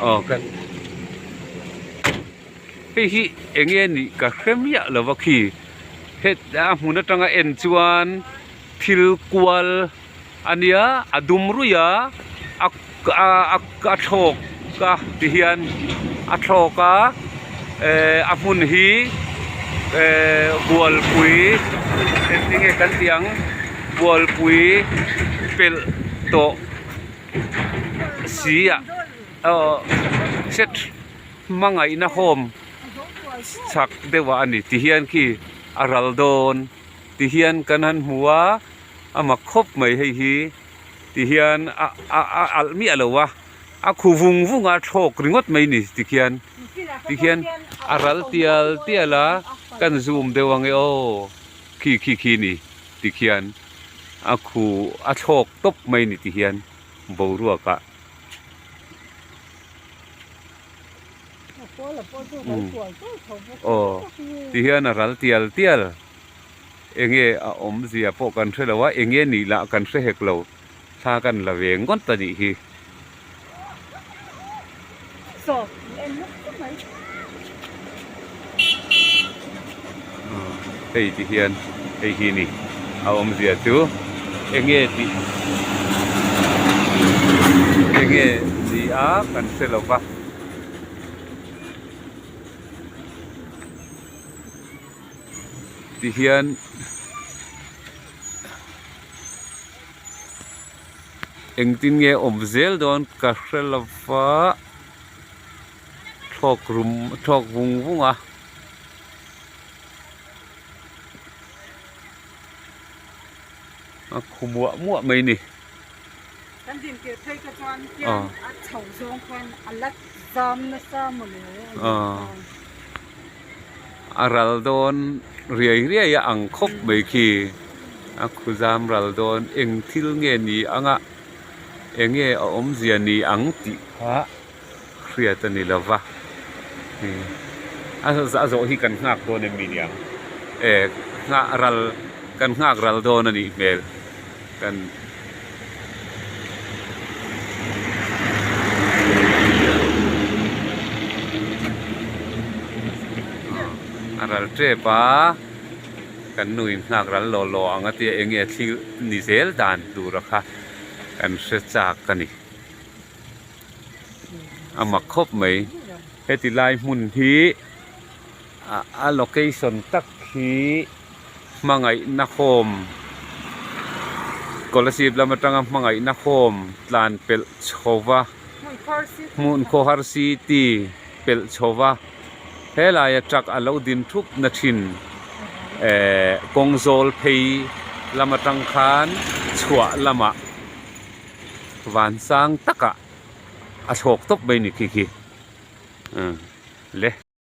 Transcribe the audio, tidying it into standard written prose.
Aw kan hei hi eng nge nih ka hre miah lo va khi het a hmun atanga en chuan thil kual a nia a dum ruih a a a a thlawk a ti hian a thlawk a ehh a hmun hi ehh bualpui engtin nge kan tih ang bualpui pelh tawh si ah aw set hmangaihna home chhak deuh ah a ni ti hian khi a ral dawn ti hian kan han hmu a a mak khawp mai hei hi. Ti hian a a a alh miah lo a, a khu vung vung a thlawk ringawt mai ni ti khian ti khian a ral tial tial a kan zoom deuh ang e aw khi khi khi ni ti khian a khu a thlawk tawp mai ni ti hian boruak ah aw ti hian a ral tial tial. Enge a awmzia pawh kan hre lo a, enge nih lah kan hre hek lo, thla kan la ve ngawt a nih hi. Hei ti hian hei hi ni a awmzia chu enge tih enge ni a kan hre lo va. Ti hian engtin nge awm zel dawn ka hre lo va thlawk rum thlawk vung vung a. A khu muah muah mai ni. Kan din tirh phei kha chuan khian a chho zawng khan a la zam nasa mawle a ral dawn riai riai a ang khawp mai khi a khu zam ral dawn eng thil nge ni anga eng nge a awmzia ni ang tih kha hriat a ni lo va a zawh hi kan nghak dawn em mi niang e nghah ral kan nghak ral dawn a nih hmel kan a ral tep a kan nu in nghak ral law law ang a tia eng nge thil ni zel dan tur a kha kan hre chak a ni. A mak khawp mai heti lai hmun hi a location tak hi hmangaihna home Kolasib lam atanga hmangaihna home tlan pelh chho va hmun khawhar city pelh chho va helaia truck a lo din thup na thin ehh kawng zawl phei lam atang khan chhuah lamah. Vansang takah a thlawk tawp mai ni khi khi le.